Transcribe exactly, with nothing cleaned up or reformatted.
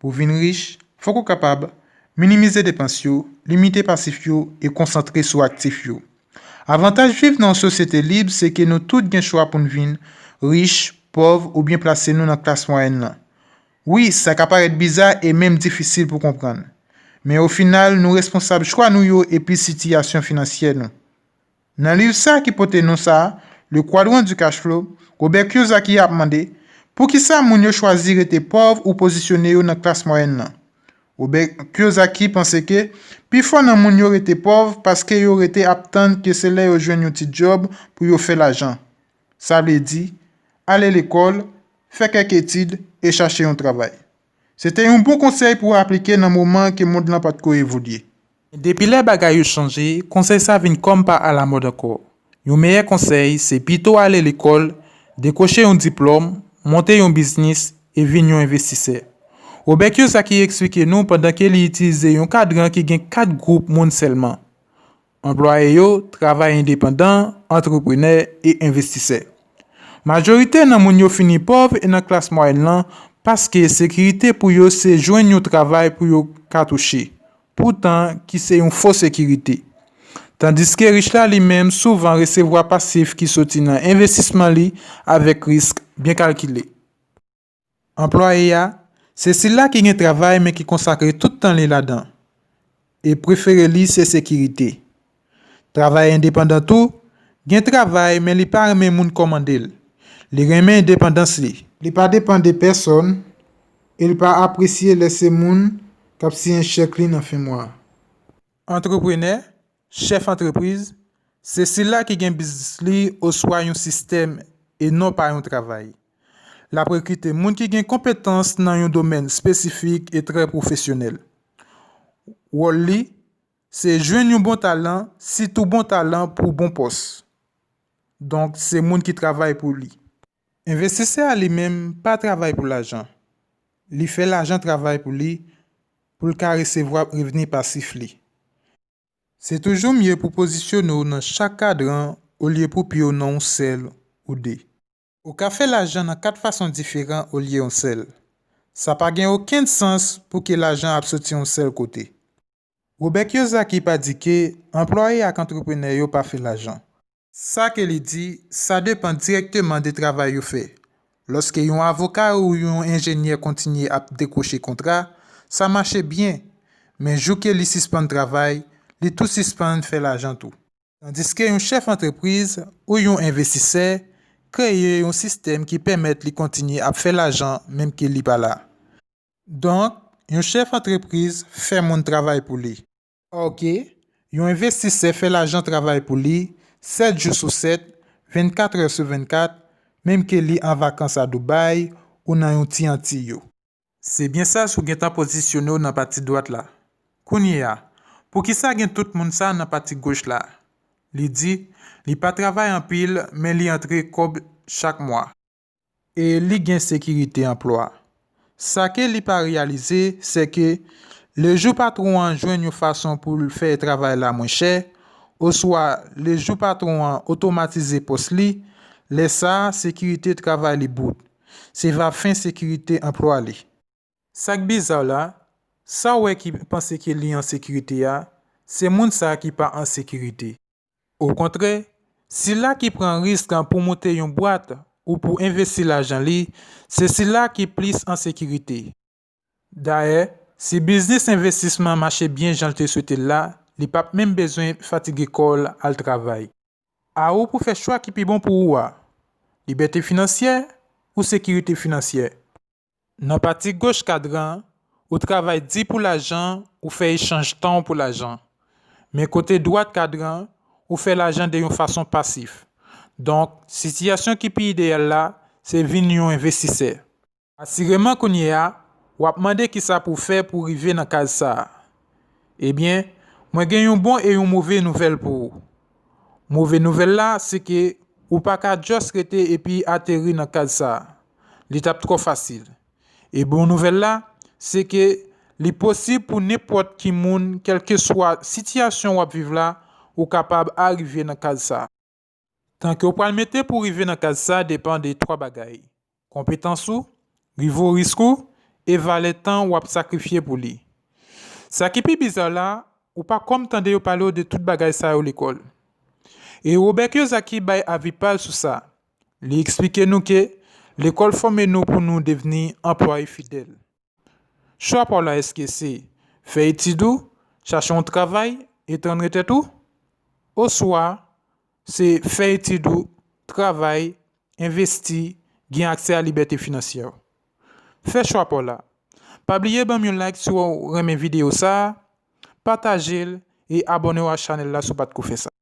Pou vin rich, fòk ou kapab minimize depans yo, limite pasif yo e konsantre sou aktif yo. Avantaj viv nan yon sosyete lib se ke nou tout gen chwa pou n vin rich, pòv oubyen plase nou nan klas mwayèn lan. Wi, sa ka parèt biza e menm difisil pou konprann. Men o final, nou responsab chwa nou yo epi sitiyasyon finansyè nou. Nan liv sa ki pote non sa a, Le Quadrant du Cash Flow, Robert Kiyosaki ap mande, poukisa moun yo chwazi rete pòv ou pozisyone yo nan klas mwayèn lan? Robert Kiyosaki panse ke pifò nan moun yo rete pòv paske yo rete ap tann ke se lè yo jwenn yon ti djòb pou yo fè lajan. Sa vle di, ale lekòl, fè kèk etid e chache yon travay. Se te yon bon konsèy pou aplike nan moman ke mond lan pa t ko evolye. Depi lè bagay yo chanje, konsèy sa vin kòm pa alamòd ankò. Yon meyè konsèy se pito ale lekòl, dekwoche yon diplòm, monte yon biznis e vin yon envestisè. Robert Kiyosaki eksplike nou pandan ke li itilize yon kadran ki gen kat gwoup moun sèlman: anplwaye yo, travay endepandan, antreprenè e envestisè. Majorite nan moun yo fini pòv e nan klas mwayèn lan paske sekirite pou yo se jwenn yon travay pou yo ka touche, poutan ki se yon fo sekirite. Tandiske rich la li menm souvan resevwa pasif ki soti nan envestisman li avèk risk byen kalkile. Anplwaye a, se sila ki gen travay men ki konsakre tout tan li ladan. E prefere li se sekirite. Travay endepandan tou, gen travay men li pa renmen moun kòmande l. Li renmen endepandans li. Li pa depann de pèsòn e li pa apresye lè se moun k ap siyen chèk li nan fen mwa a. Antreprenè, chèf antrepriz, se sila ki gen biznis li oswa yon sistèm e non pa yon travay. L ap rekrite moun ki gen konpetans nan yon domèn espesifik e trè pwofesyonèl. Wòl li, se jwenn yon bon talan, sitou bon talan pou bon pòs. Donk, se moun ki travay pou li. Envestisè a li menm pa travay pou lajan. Li fè lajan travay pou li, pou l ka resevwa revni pasif li. Se toujou mye pou pozisyone w nan chak kadran olye pou pye w nan yon sèl ou de. Ou ka fè lajan nan kat fason diferan olye yon sèl. Sa pa gen okenn sans pou ke lajan ap soti yon sèl kote. Robert Kiyosaki pa di ke anplwaye ak antreprenè yo pa fè lajan. Sa ke li di, sa depann dirèkteman de travay yo fè. Lòske yon avoka ou yon enjenyè kontinye ap dekwoche kontra, sa mache byen, men jou ke li sispann travay, li tou sispann fè lajan tou. Tandiske yon chèf antrepriz ou yon envestisè kreye yon sistèm ki pèmèt li kontinye ap fè lajan menm ke li pa la. Donk, yon chèf antrepriz fè moun travay pou li. Oke, yon envestisè fè lajan travay pou li sèt jou sou sèt, vennkat è sou vennkat, menm ke li an vakans a Dubai ou nan yon ti Antiy yo. Se byen sa si w gentan pozisyone w nan pati dwat la. Kounye a, poukisa gen tout moun sa nan pati goch la? Li di, li pa travay anpil, men li antre kòb chak mwa. E li gen sekirite anplwa. Sa ke li pa reyalize, se ke lejou patwon an jwenn yon fason pou l fè travay la mwen chè, oswa lejou patwon an otomatize pòs li, lè sa a, sekirite travay li bout. Se va fen sekirite anplwa li. Sa k biza la, sa w wè ki panse ke li an sekirite a, se moun sa a ki pa an sekirite. Okontrè, sila ki pran risk pou moute yon bwat ou pou envesti lajan li, se sila ki plis an sekirite. Dayè, si biznis envestisman mache byen jan l te swete l la, li p ap menm bezwen fatige kò l al travay. A ou pou fè chwa ki pi bon pou ou a. Libète finansyè ou sekirite finansyè? Nan pati goch kadran an, ou travay di pou lajan, ou fè echanj tan w pou lajan. Men kote dwat kadran an, ou fè lajan de yon fason pasif. Donk, sitiyasyon ki pi ideyal la, se vin yon envestisè. Asireman kounye a, w ap mande kisa pou w fè pou w rive nan kaz sa a. Ebyen, mwen gen yon bon e yon move nouvèl pou ou. Move nouvèl la, se ke ou pa ka just rete epi ateri nan kaz sa a. Li t ap twò fasil. E bon nouvèl la, se ke li posib pou nenpòt ki moun, kèlkeswa sitiyasyon w ap viv la, ou kapab arive nan kaz sa a. Tan ke w pral mete pou w rive nan kaz sa a depann de twa bagay: konpetans ou, nivo risk ou, e valè tan w ap sakrifye pou li. Sa ki pi biza la, ou pa kòm tande yo pale w de tout bagay sa yo lekòl. E Robert Kiyosaki bay avi pa l sou sa. Li eksplike nou ke lekòl fòme nou pou nou devni anplwaye fidèl. Chwa pa w la, èske se fè etid ou, chache yon travay e tann retrèt ou? Oswa se fè etid ou, travay, envesti, gen aksè a libète finansyè w? Fè chwa pa w la. Pa bliye ban m yon like si w renmen videyo sa a, pataje l e abòne w a chanèl la si w pa t ko fè sa.